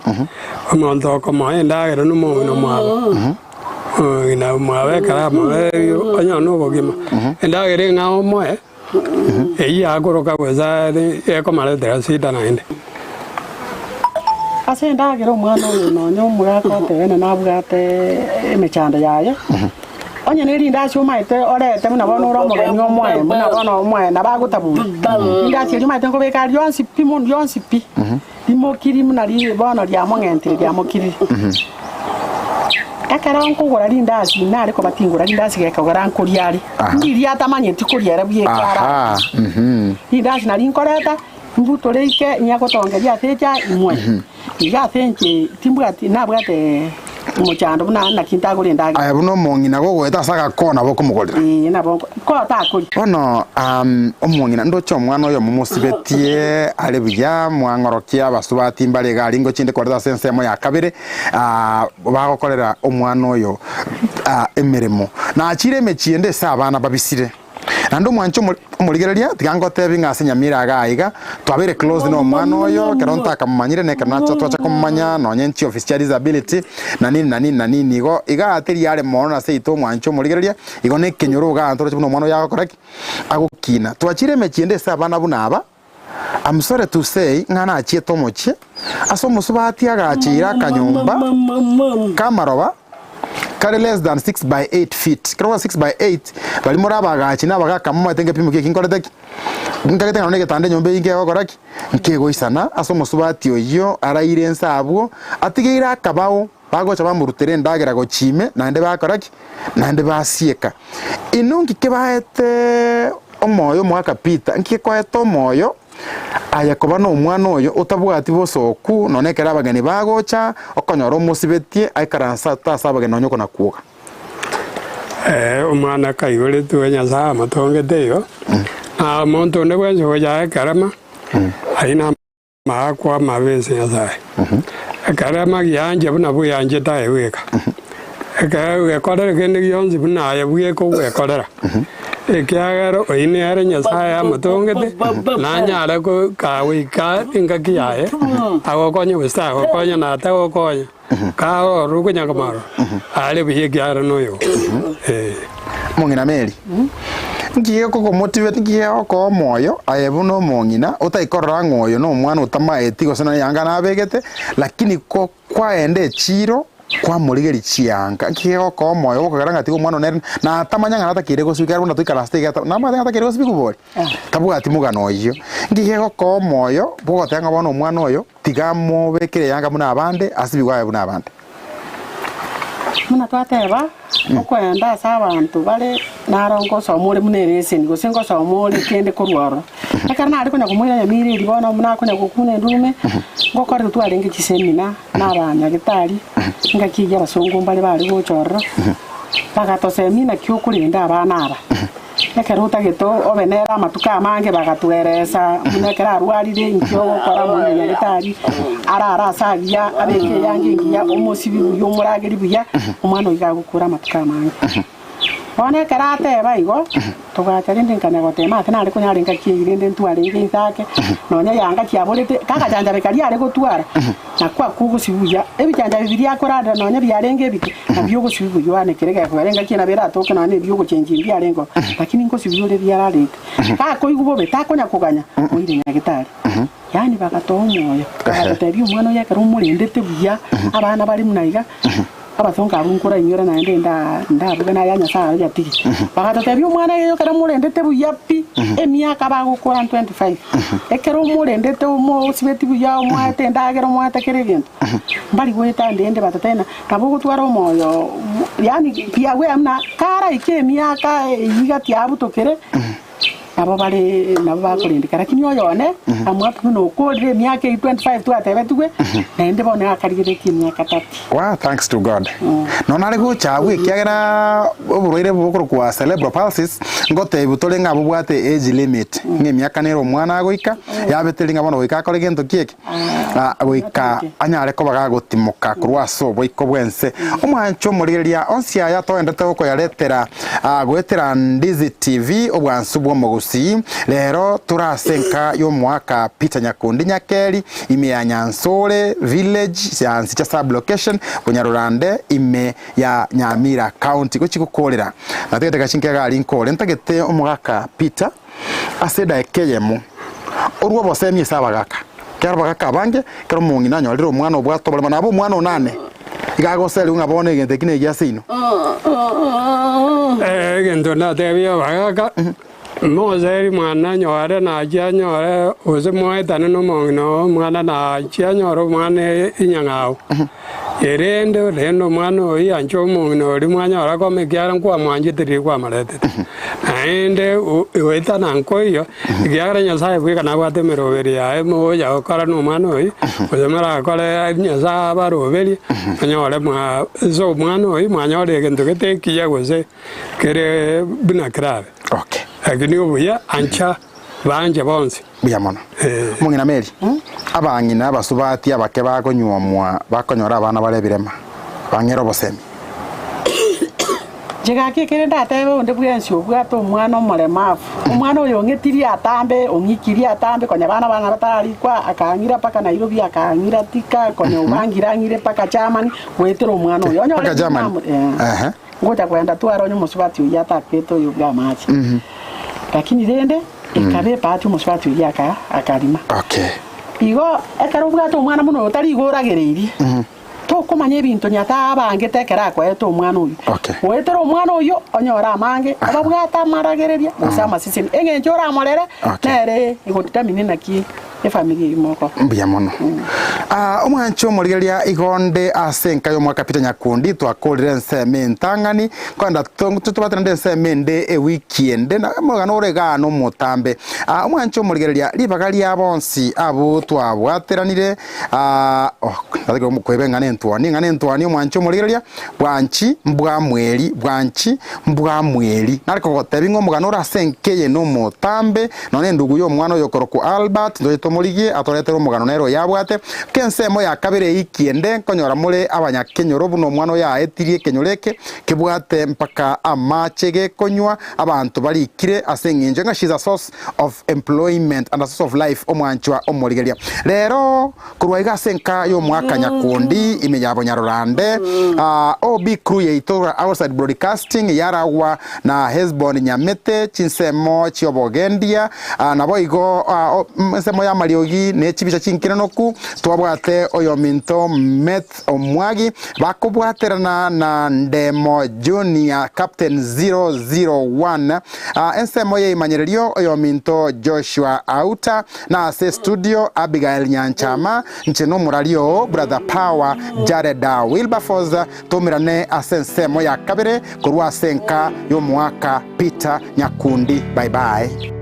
omonto okomoa endagera na omong'ina omwabo, omong'ina omwabo ekero amoeire onye na obogima, endagera eng'ao omoe. Eyio yakoroka gose are ekomaretera shida naende. Ase endagera omwana oyo nonya omogaka otebe ng'a nabwate emechando yaye, onye ne rindasi omaete orete buna bono ore omogeni omoe buna bono omoe nabo agotabuna. Rindasi erio omaete nkobeka rionsi pi mono rionsi pi, rimokiri buna ri bono riamong'entire riamokirire. Ekero nkogora rindasi nare koba tingora rindasi gekogera nkoria are, ndiria atamanyeti koria ere bweka Aha, ararete. mhm. Rindasi nari nkoreta, mbutore ike nyagotongeria ase echae imwe. Iga ase inche timbwati nabwate omochando buna naki ntagore endagera. Aye buna omong'ina gogoeta ase agakoo nabo okomogorera. Ee nabo nko ko takoria. Bono omong'ina ndoche omwana oyomo mosibetie are buya, mwang'orokia abasubati mbare iga aria ngochinde koreta ase ensemo ya kabere, bagokorera omwana oyo emeremo. Nachire emechie ende ase abana babisire. Naende omwanche omorigereria, tiga ngotebi ng'a ase Nyamira iga aiga, twabeire close na omwana oyo, ekero ntakamomanyire na ekero nacha twacha komomanya, nonye chiofisi chia disability, na nini na nini na nini igo, iga teri are mono na seito omwanche omorigereria, igo na ekenyoro igaa ntoroche buna omwana oyo agokora ki? Agokina. Twachire emechie ende ase abana buna aba, I'm sorry to say ng'a nachiete omochie, ase omosubati agacheire akanyomba k'amaroba kare less than 6 by 8 feet. Ekero okogora 6 by 8, baria more abagachi na abagaka momanyete ngepimo ki eki nkorete ki? Ntagete ng'a nonye egetanda enyomba eyio nkegokora ki? Nkegoisana ase omosubati oyio araire inse abwo, atigeire akabao bagocha bamorutera endagera gochia ime, naende bakora ki? Naende basieka. Inwe nki kebaete omoyo omogaka Peter? Nki gekoete omoyo aye koba nomwana oyo otabwati bosooku nonya ekero abageni bagocha, okonyora omosibetie aikaranse ase abageni nonya okonakwoga? Omwana kaigoretwe Nyasae amotongete igo, na omonto onde bwensi ogocha ekerema, ayio na. Maakwa amabe ase Nyasae. Ekero amagianche buna bweanchete aye bweka, ekero ogekorera kende gionsi buna aye bweka ogwekorera, ekiagera oyio nere Nyasae amotongete, nanyare goika engaki yaye, agokonye gose tagokonya na atagokonya, karore okonya komorora, are buya ekiagera noyo ee. Omong'ina Mary, nki gekogomotivate, nki gegokoa omoyo aye buna omong'ina otaikorora ng'a oyo nomwana otamaeti gose nonye yanga nabegete, lakini ko kwaenda echiro kwamorigeria chianga, nki gegokoa omoyo gokogera ng'a tiga omwana one ere natamanya ng'a natakeire gosibia ekero buna toikaransete iga namanyete ng'a natakeire gosibigwa bori? Tabwati mogano oyio. Nki gegokoa omoyo bwogoteba ng'a bono omwana oyo Tiga mobekere eyanga buna abande, asibigwe abe buna abande. Buna twateba, okoenda ase abanto bare naro ngosoma ore buna ereseni, gose ngosoma ore kende korwa ororo. Ekero nare konya komoira nyamira eria bono buna akonya gokuna endume, ngokorerwa twarenge chisemina na abanyagetari, engaki eyio abasongo mbare bare gocha ororo, bagatosemia naki okorenda abana aba. Ekero otagete obe nere amatuko amange, bagatueresa buna ekero arwarire, inki ogokora mono nyagetari, arare ase agiya, abeke eyanga engiya, omosibi buya, omorageri buya, omwana oyio gagokura amatuko amange. Bono ekero ateba igo, togacha rende nkanya gotema ase nare konyara engaki eyio rende ntwarenge inse ake, nonya eyanga chiaborete, kagachanchabe karia are gotwara, Nakwo akwo ogosibwa buya, ebichanchabe biria akorarera nonya biarenge ebike, nabio ogosibwa buya oane kere gekogera engaki nabo eratoke nonya nebio ogochenchia mbiarengeo, lakini ngosibwa ore biararete. Gakoigwa bobe, takonya koganya, oire nyagetari. Yaani bagatoa omoyo, bagatotebia omwana oyo ekero omorendete buya, abana bare buna iga, Abasongo abwo nkorainyora naende nda ndabuge naya Nyasae aroyatige. Bagatotebia omwana oyo ekero omorendete buya pi, emiaka bagokora 25, ekero omorendete omosibeti buya omoete endagera omoete kera egento, mbari goeta ande batotebia ng'a nabo ogotwara omoyo yaani kiagwea buna karaike emiaka eyio iga tiabutokire. Nabo bare nabo bakorendeka lakini oyo one amwapimwe buna okorire emiaka eyio 25 twatebetigwe naende bono akarigeretie emiaka 30. Wow, thanks to God. Nonya nare gocha abwo ekiagera oborwaire bokorokwa cerebral palsy ngotebiwa tore ng'a bobwate age limit ng'a emiaka nere omwana agoika yabete ng'a bono goika akore gento ki eke Ah, goika anyare koba gagotimoka korwa ase oboiko bw'ense. Omwancho omorigereria onsi aya toendete gokoyaretera ah, goetera Ndizi TV obwansu bw'omogusii. Rero tore ase enka y'omoaka Peter Nyakundi Nyakeri ime ya Nyansore village ya Nsicha sub location Bunyarurande ime ya Nyamira county gochi gokorera. Natagete gachinke gari nkore ntagete omogaka Peter Ase edaika eyemo, orue obosemi ase abagaka. Ekero abagaka abange, ekero omong'ina anyorire omwana obwate oboremo, nabe omwana one ane, iga agoserigwa ng'a bono egento eki negia ase inwe. Egento ndatebie abagaka, moseri mwana anyore nachie anyore gose moetane na omong'ina oo omwana nachie anyore omwana enyang'au. Erende rende omwana oyio anche omong'ina oria mwanyora koma ekiagera nkwamwanchete riria kwamoretete. Naende goetana nkoiyo, ekiagera Nyasae bweka nabwate emeroberi yaye mogocha gokora nomwana oyio, gose morakore Nyasae abaroberie, monyore mwa ase omwana oyio mwanyora egento gete ekiya gose kere buna kerabe. Okay. Lakini obuya ancha banche bonsi. Mbuya mono. Omong'ina Mary, abang'ina abasubati abake bakonyuomwa bakonyora abana bare ebirema, bang'ere obosemi. Inche gaki ekere ndatebe onde bwensi obwate omwana omoremavu, omwana oyo ong'etirie atambe, ong'ikirie atambe, konya abana bane batararikwa, akang'ira mpaka Nairobi, akang'ira Thika, konya obangire ang'ire mpaka Germany, goetera omwana oyo. Onyore Mpaka Germany? Eh. Ehe. Ngocha kogenda tware onye omosubati oyio atakwete oyo bwa amache. Lakini rende ekaba ebahati omosubati oyio aka akarima. Okay. Igo ekero obwate omwana buna oyo tari igo oragereirie, tokomanya ebinto Nyasae abangete ekero akoete omwana oyio. Okay. Goetera omwana oyio onyore amange, obabwate amaragereria gose amaseseni. Eng'encho oramorere Okay. nere egodetermine naki efamiri eyio mokora. Mbuya mono. Ah, omwancho omorigereria igo nde ase enka y'omwaka Peter Nyakundi twakorire ensemo entang'ani kogenda tobate naende ensemo ende ewiki ende na omogano ore igaa nomotambe. Ah, omwancho omorigereria ribaga ria bonsi abwo twabwateranire ah, oh, natagete koeba eng'ana entwani eng'ana entwani omwancho omorigereria bwanchi mbwamweri bwanchi mbwamweri nare kogotebia ng'a omogano ore ase enka eye nomotambe Nonya endugu y'omwana oyokorokwa Albert, ntoche tomorigie atoretere omogano nere oyabwate. K'ensemo ya kabere eiki ende nkonyora more abanyakenyoro buna omwana oyo aetirie ekenyoro eke kebwate mpaka amache gekonywa abanto barikire ase eng'encho ng'a she's a source of employment and a source of life omwanchwa omorigeria. Rero korwa iga ase enka y'omwaka Nyakundi ime ya Bonyarorande OB crew yaito Outside Broadcasting yaragwa na Hesboni nyamete chinsemo chi'obogendia, naboigo ensemo y'amariogi ne chibicha chinkinanoku, twabwate oyominto Meth Omwagi, bakobwaterana na Ndemo Junior Captain 001, ensemo y'eimanyererio oyominto Joshua Auta, na ase studio Abigael Nyanchama, inche nomorari oo Brother Power Jared Wilberforce, Toumerane ase ensemo ya kabere korwa ase enka y'omoaka Peter Nyakundi. Bye bye.